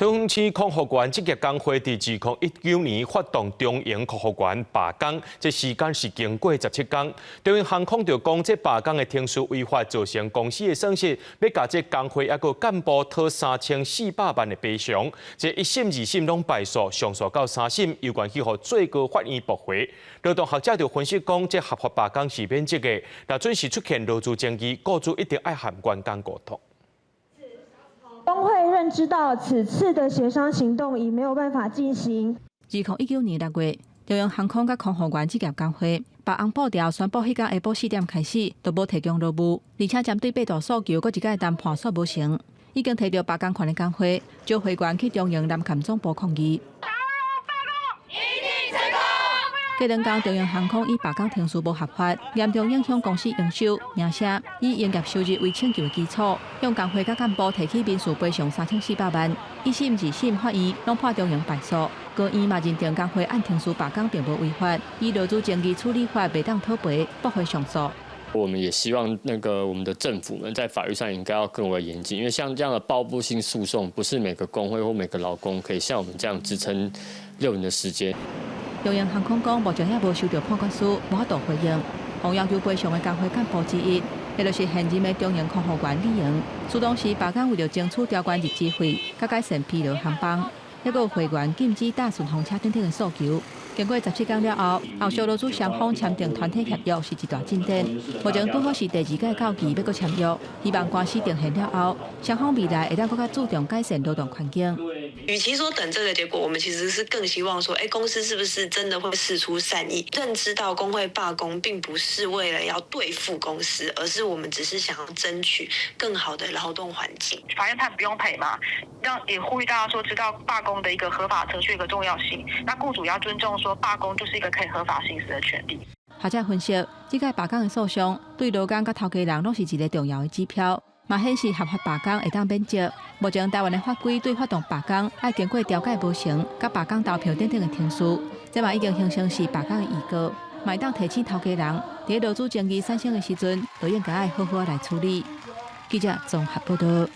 桃園市空服員職業工會佇2019年發動長榮空服員罷工，這時間是經過17工。長榮航空就講，這罷工的程序違法，造成公司的損失，欲共這工會抑閣幹部討3400萬的賠償。這一審、二審攏敗訴，上訴到三審，猶原去予最高法院駁回。勞動學者就分析講，這合法罷工是免責的，若準是出現勞資爭議，雇主一定愛和員工溝通。工會認知到此次的協商行動已沒有辦法進行。2019年6月，長榮航空佮空服員職業工會罷紅布條宣布，彼工下晡4點開始都無提供勞務，而且針對八大訴求，閣一擺談判煞無成，已經提著罷工權的工會，召會員去長榮南崁總部抗議。過兩工，長榮航空以罷工程序無合法，嚴重影響公司營收、名聲，以營業收入為請求的基礎，向工會佮幹部提起民事賠償3400萬。一審、二審法院攏判長榮敗訴，高院嘛認定工會按程序罷工並無違法，以勞資爭議處理法袂當討賠，駁回上訴。我們也希望那個我們的政府們在法律上應該要更為嚴謹，因為像這樣的報復性訴訟，不是每個工會或每個勞工可以像我們這樣支撐6年的時間。長榮航空講，目前猶無收著判決書，無法度回應。予要求賠償的工會幹部之一，彼就是現任的長榮空服員李榮。事當時罷工為著爭取調懸日資費，佮改善疲勞航班，抑閣有會員禁止搭順風車等等的訴求。經過17工了後，後續勞資雙方簽訂團體協約是一大進展。目前拄好是第二屆到期欲閣簽約，希望官司定讞了後，雙方未來會當閣較注重改善勞動環境。與其說等這個結果，我們其實是更希望說，欸，公司是不是真的會釋出善意，認知到工會罷工並不是為了要對付公司，而是我們只是想要爭取更好的勞動環境。法院判不用賠嘛，讓也呼籲大家說，知道罷工的一個合法程序一個重要性。那僱主要尊重說罷工就是一個可以合法行使的權利。學者分析，這屆罷工的訴訟對勞工佮頭家人攏是一個重要的指標，嘛顯示合法罷工會當免責。目前台灣的法規對發動罷工愛經過調解無成、佮罷工投票等等的程序，這嘛已經形成是罷工的預告，嘛會當提醒頭家人，佇勞資爭議產生的時陣，都應該愛好好來處理。記者綜合報導。